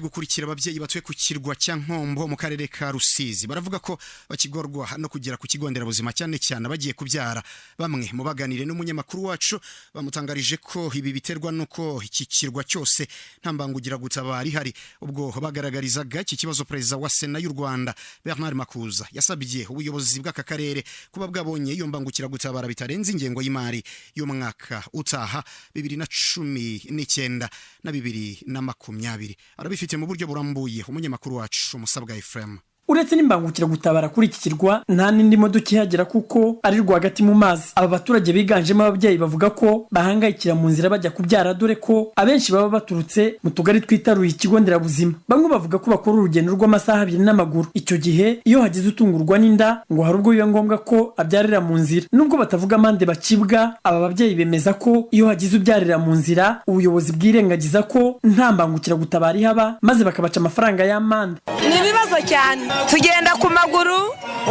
Gukurikira ababyeyi batuye ku kirwa cya Nkombo mu karere ka Rusizi baravuga ko bakigorwa no kugera ku kigo nderabuzima, cyane cyane abagiye kubyara. Bamwe mu baganire n'umunyamakuru wacu bamutangarije ko ibi biterwa n'uko iki kirwa cyose nta mbangukiragutabara ihari. Ubwo bagaragarizaga iki kibazo Perezida wa Sena y'u Rwanda, Bernard Makuza, yasabye ubuyobozi bw'aka karere kuba bwabonye iyo mbangukiragutabara bitarenze ingengo y'imari y'umwaka utaha, 2019 na 2020. Arabifite mu buryo burambuye umunyamakuru wacu Musabwa Ephraim. Uretse n'imbangukiragutabara, kuri iki kirwa nta n'indi modoka ihagera kuko ari rwagati mu mazi. Aba baturage biganjemo ababyeyi bavuga ko bahangayikira mu nzira bajya kubyara, dore ko abenshi baba baturutse mu tugari twitaruye ikigo nderabuzima. Bamwe bavuga ko bakora urugendo rw'amasaha 2 n'amaguru. Icyo gihe iyo hagize utungurwa n'inda, ngo hari ubwo biba ngombwa ko abyarira mu nzira, nubwo batavuga amande bacibwa. Aba babyeyi bemeza ko iyo hagize ubyarira mu nzira, ubuyobozi bwirengagiza ko nta mbangukiragutabara ihaba, maze bakabaca amafaranga y'amande. Ni ibibazo cyane. Tugenda ku maguru,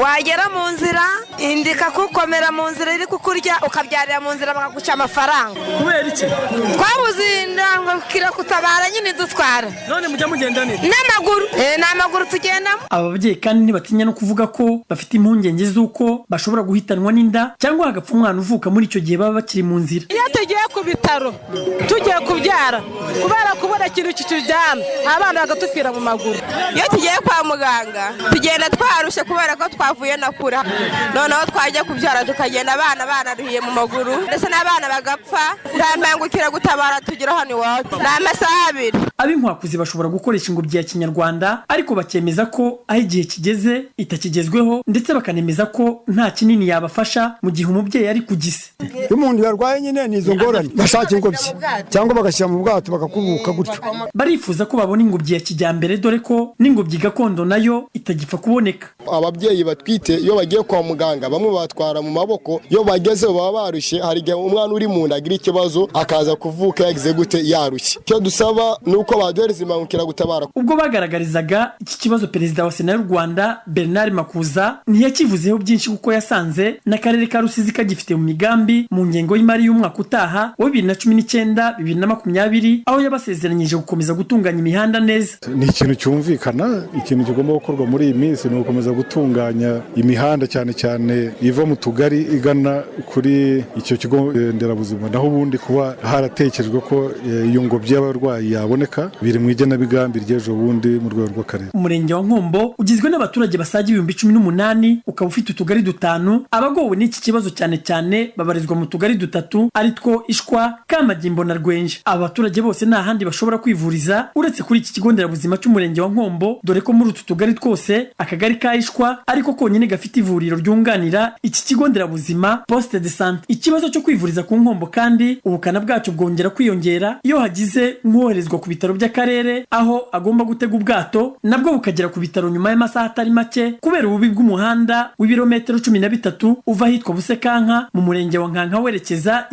wagera mu nzira inda ikakukomera, mu nzira iri kukurya, ukabyarira mu nzira, bakaguca amafaranga. Kubera iki? Twabuze imbangukiragutabara nyine idutwara. None mujya mugenda neza? N'amaguru, ni amaguru tugendamo. Aba babyeyi kandi ntibatinya no kuvuga ko bafite impungenge z'uko bashobora guhitanwa n'inda cyangwa hagapfa umwana uvuka muri icyo gihe baba bakiri mu nzira. Iyo tugiye ku bitaro tugiye kubyara, kubera kubura ikintu kitujyana, abana bagatupfira mu maguru. Iyo tugiye kwa muganga tugenda twarushye kubera ko twavuye na kure, noneho twajya kubyara tukagenda abana banaruhiye mu maguru, ndetse n'abana bagapfa. Nta mbangukiragutabara tugira hano iwacu, ni amasaha 2. Ab'inkwakuzi bashobora gukoresha ingobyi ya kinyarwanda, ariko bakemeza ko aho igihe kigeze itakigezweho, ndetse bakanemeza ko nta kinini yabafasha mu gihe umubyeyi ari ku gise. Iyo umuntu yarwaye nyine ni izo ngorane, bashaka ingobyi cyangwa bagashyira mu bwato bagakubuka gutyo. Barifuza ko babona ingobyi ya kijyambere, dore ko n'ingobyi gakondo nayo itagipfa kuboneka. Ababyeyi batwite iyo bagiye kwa muganga, bamwe batwara mu maboko. Iyo bagezeho baba barushye. Hari igihe umwana uri mu nda agira ikibazo, akaza kuvuka yagize gute, yarushye. Icyo dusaba ni uko baduhereza imbangukiragutabara. Ubwo bagaragarizaga iki kibazo Perezida wa Sena y'u Rwanda, Bernard Makuza, ntiyakivuzeho byinshi, kuko yasanze n'akarere ka Rusizi kagifite mu migambi mu ngengo y'imari y'umwaka utaha wa 2019 2020, aho yabasezeranyije gukomeza gutunganya imihanda neza. Ni ikintu cyumvikana. Ikintu kigomba gukorwa muri iyi minsi ni ugukomeza gutunganya imihanda, cyane cyane iva mu tugari igana kuri icyo kigo nderabuzima. Naho ubundi kuba haratekerejwe ko iyo ngobyi y'abarwayi yaboneka, biri mu igenamigambi ry'ejo bundi mu rwego rw'akarere. Umurenge wa Nkombo ugizwe n'abaturage basaga 18,000, ukaba ufite utugari dutanu. Abagowe n'iki kibazo cyane cyane babarizwa mu tugari dutatu, ari two Ishwa, Kamagimbo na Rwenje. Aba baturage bose nta handi bashobora kwivuriza uretse kuri iki kigo nderabuzima cy'umurenge wa Nkombo, dore ko muri utu tugari twose akagari ka Ishwa ariko konyine gafite ivuriro ryunganira iki kigo nderabuzima, poste de santé. Ikibazo cyo kwivuriza ku Nkombo kandi ubukana bwacyo bwongera kwiyongera iyo hagize nk'uwoherezwa ku bitaro by'akarere, aho agomba gutega ubwato, nabwo bukagera ku bitaro nyuma y'amasaha atari make, kubera ububi bw'umuhanda w'ibirometero 13 uva ahitwa Busekanka mu murenge wa Nkanka werekeza.